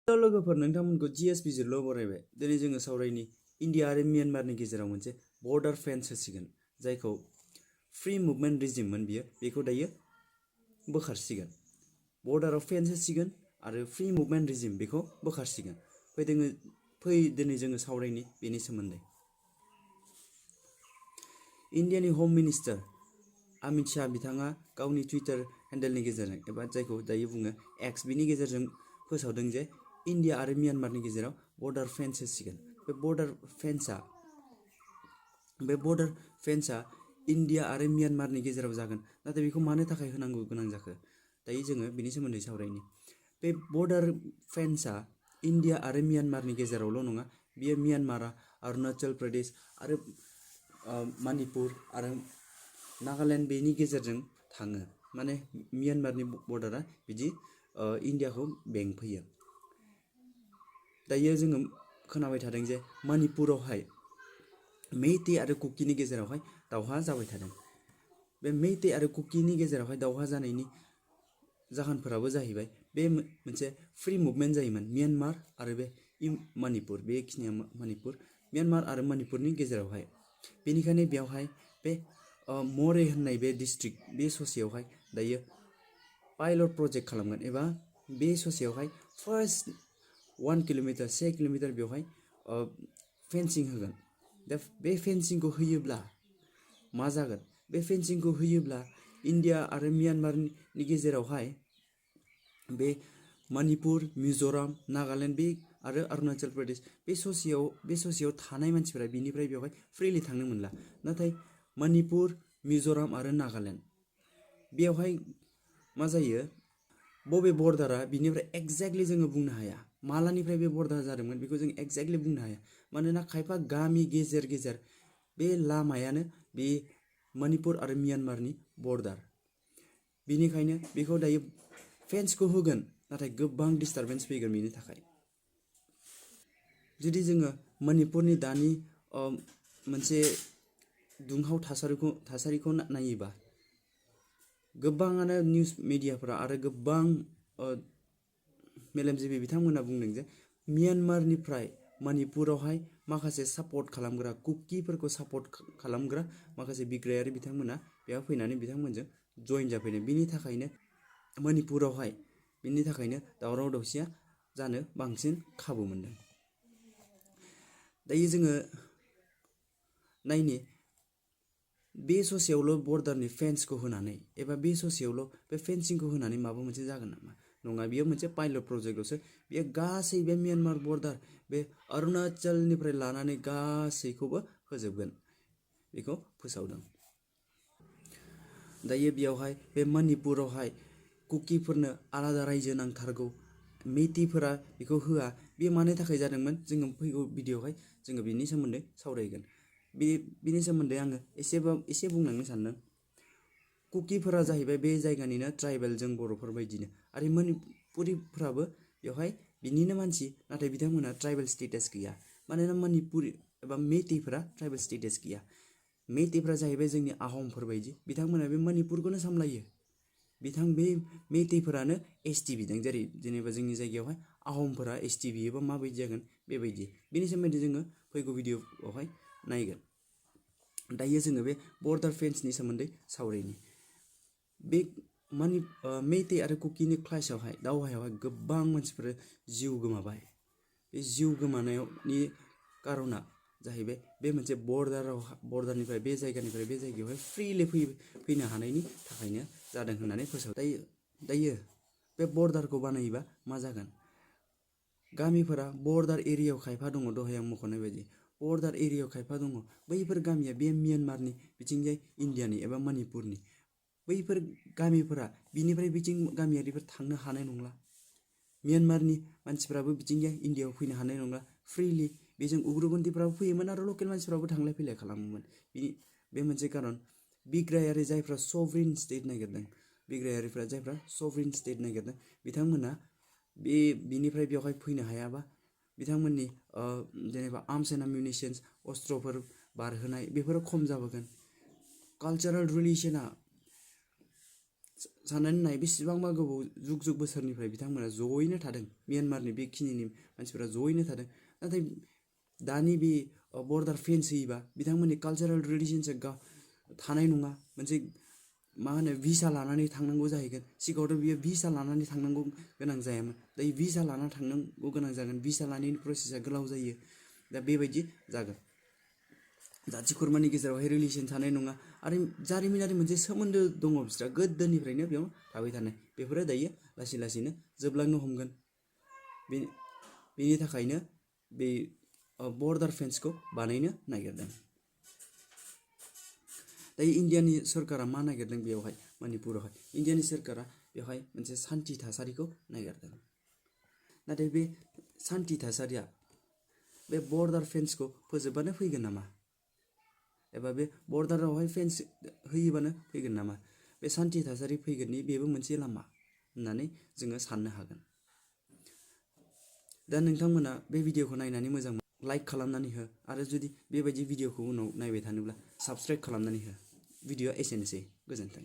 लोगोफोर नोंथांमोनखौ GS बिजिरल' बरायबाय। दिनै जोङो सावरायनि इन्डिया आरो म्यानमारनि गेजेराव मोनसे बर्डार फेन्स होसिगोन, जायखौ फ्रि मुभमेन्ट रिजिममोन बियो, बेखौ दायो बोखारसिगोन। बर्डाराव फेन्स होसिगोन आरो फ्रि मुभमेन्ट रिजिम बेखौ बोखारसिगोन। दिनै जोङो सावरायनि बेनि सोमोन्दै। इन्डियानि हम मिनिस्टार अमित शाह बिथाङा गावनि टुइटार हेन्डेलनि गेजेरजों एबा जायखौ दायो बुङो एक्स, बिनि गेजेरजों फोसावदों जे इन्डिया आरो म्यानमारनि गेजेराव बर्डार फेन्स होसिगोन। बे बर्डार फेन्सआ इन्डिया आरो म्यानमारनि गेजेराव जागोन। नाथाय बेखौ मानो थाखाय होनांगौ गोनां जाखो, दायो जोङो बिनि सोमोन्दै सावरायनि। बे बर्डार फेन्सआ इन्डिया आरो म्यानमारनि गेजेरावल' नङा, बियो म्यानमारा अरुणाचल प्रदेश आरो मणिपुर आरो नागालेण्ड बेनि गेजेरजों थाङो। माने म्यानमारनि बर्डारा बिदि इन्डियाखौ बेंफैयो। दायो जोङो खोनाबाय थादों जे मणिपुरावहाय मेइटे आरो कुकिनि गेजेरावहाय दावहा जाबाय थादों। बे मेइटे आरो कुकिनि गेजेरावहाय दावहा जानायनि जाहोनफोराबो जाहैबाय बे मोनसे फ्रि मुभमेन्ट जायोमोन म्यानमार आरो बे मणिपुर, बेखिनिया मणिपुर, म्यानमार आरो मणिपुरनि गेजेरावहाय। बेनिखायनो बेयावहाय बे मरे होननाय बे डिस्ट्रिक्ट, बे ससेयावहाय दायो पाइलट प्रजेक्ट खालामगोन एबा बे ससेयावहाय फार्स्ट 1 किल'मिटार 1 किल'मिटार बेवहाय फेन्सिं होगोन। दा बे फेन्सिंखौ होयोब्ला मा जागोन? बे फेन्सिंखौ होयोब्ला इन्डिया आरो म्यानमारनि गेजेरावहाय बे मणिपुर, मिज'राम, नागालेण्ड बे आरो अरुणाचल प्रदेश बे ससेयाव थानाय मानसिफोरा बिनिफ्राय बेवहाय फ्रिलि थांनो मोनला। नाथाय मणिपुर, मिज'राम आरो नागालेण्ड बेवहाय मा जायो, बबे बर्डारा बिनिफ्राय एक्जेक्टलि जोङो बुंनो हाया। मालानिफ्राय बे बर्डार जादोंमोन बेखौ जों एक्जेक्टलि बुंनो हाया। मानोना खायफा गामि गेजेर गेजेर बे लामायानो बे मणिपुर आरो म्यानमारनि बर्डार। बिनिखायनो बेखौ दायो फेन्सखौ होगोन, नाथाय गोबां डिस्टारबेन्स फैगोन बेनि थाखाय। जुदि जोङो मणिपुरनि दानि मोनसे दुंहाव थासारिखौ नायोबा, गोबाङानो निउस मिडियाफोरा आरो गोबां मेलेमजिबि बिथांमोना बुंदों जे म्यानमारनिफ्राय मणिपुरावहाय माखासे सापर्ट खालामग्रा, कुकिफोरखौ सापर्ट खालामग्रा माखासे बिग्रायारि बिथांमोना बेयाव फैनानै बिथांमोनजों जइन जाफैदों। बिनि थाखायनो मणिपुरावहाय दावराव दावसिया जानो बांसिन खाबु मोनदों। दायो जोङो नायनि बे ससेयावल' बर्डारनि फेन्सखौ होनानै एबा बे ससेयावल' बे फेन्सिंखौ होनानै माबा मोनसे जागोन नामा? नङा, बियो मोनसे पाइलट प्रजेक्टल'सो। बेयो गासै बे म्यानमार बर्डार, बे अरुणाचलनिफ्राय लानानै गासैखौबो होजोबगोन, बेखौ फोसावदों। दायो बेयावहाय बे मणिपुरावहाय कुकिफोरनो आलादा रायजो नांथारगौ, मेइटेफोरा बेखौ होआ। बे मानि थाखाय जादोंमोन, जोङो फैगौ भिडिअ'आवहाय जोङो बिनि सोमोन्दै सावरायगोन। बिनि सोमोन्दै आङो एसे बुंलांनो सानदों। कुकिफोरा जाहैबाय बे जायगानिनो ट्राइबेल, जों बर'फोर बायदिनो, आरो मणिपुरिफोराबो बेवहाय बिनिनो मानसि, नाथाय बिथांमोनहा ट्राइबेल स्टेटास गैया। मानोना मणिपुरि एबा मेइटेफोरा ट्राइबेल स्टेटास गैया। मेइटेफोरा जाहैबाय जोंनि आहमफोर बायदि, बिथांमोना बे मणिपुरखौनो सामलायो। बे मेइटेफोरानो ST बिदों, जेनेबा जोंनि जायगायावहाय आहमफोरा ST बियोबा माबायदि जागोन, बेबायदि। बेनि सोमोन्दै जोङो फैगौ भिडिअ'आवहाय नायगोन। दायो जोङो बे बर्डार फेन्सनि सोमोन्दै सावरायनि। बे मेइटे आरो कुकिनि दावहायावहाय गोबां मानसिफोरा जिउ गोमाबाय। बे जिउ गोमानायनि कारना जाहैबाय बे मोनसे बर्डारनिफ्राय बे जायगायावहाय फ्रिलि फैनो हानायनि थाखायनो जादों होननानै फोसावदों। दायो बे बर्डारखौ बानायोबा मा जागोन? गामिफोरा बर्डार एरियायाव खायफा दङ, दहाय आं मख'नाय बायदि बर्डार एरियायाव खायफा दङ। बैफोर गामिया बे म्यानमारनि बिथिंजाय इन्डियानि एबा मणिपुरनि। बैफोर गामिफोरा बिनिफ्राय बिथिं गामियारिफोर थांनो हानाय नंला। म्यानमारनि मानसिफ्राबो बिथिंजाय इन्डियायाव फैनो हानाय नंला फ्रिलि। बेजों उग्रपन्थिफ्राबो फैयोमोन आरो लकेल मानसिफ्राबो थांलाय फैलाय खालामोमोन। बे मोनसे कारन। जायफ्रा सभरिन स्टेट नागिरदों, बिथांमोना बिनिफ्राय बेवहाय फैनो हायाबा बिथांमोननि जेनेबा आर्मस एन्ड एमिउनिशन्स, अस्त्रफोर बारहोनाय, बेफोरो खम जाबोगोन। कालचारेल रिलेसना साननानै नाय बेसेबांबा गोबाव जुग जुग बोसोरनिफ्राय बिथांमोना जयैनो थादों म्यानमारनि बेखिनिनि मानसिफोरा जयैनो थादों नाथाय दानि बे बर्डार फेन्स होयोबा बिथांमोननि कालचारेल ट्रेडिशन्सआ थानाय नङा मोनसे मा होनो भिसा लानानै थांनांगौ जाहैगोन सिगाङावथ' बियो भिसा लानानै थांनांगौ गोनां जायामोन दायो भिसा लानानै थांनांगौ गोनां जागोन भिसा लानायनि प्रसेसा गोलाव जायो दा बेबायदि जागोन जाथि खुरमानि गेजेरावहाय रिलेसन थानाय नङा आरो जारिमिनारि मोनसे सोमोन्दो दङ बिस्रा गोदोनिफ्रायनो बेयाव थाबाय थानाय बेफोरो दायो लासै लासैनो जोबलांनो हमगोन बेनि थाखायनो बे बर्डार फेन्सखौ बानायनो नागिरदों दायो इन्डियानि सरकारा मा नागिरदों बेवहाय मणिपुरावहाय इन्डियानि सरकारा बेवहाय मोनसे सान्थि थासारिखौ नागिरदों नाथाय बे सान्थि थासारिया बे बर्डार फेन्सखौ फोजोबबानो फैगोन नामा एबा बे बर्डारावहाय फेन्स होयोबानो फैगोन नामा बे सान्थि थासारि फैगोननि बेबो मोनसे लामा होननानै जोङो साननो हागोन दा नोंथांमोना बे भिडिअखौ नायनानै मोजां लाइक खालामनानै हो आरो जुदि बेबायदि भिडिअखौ उनाव नायबाय थानोब्ला साबस्क्राइब खालामनानै हो भिडिअआ एसेनोसै गोजोन्थों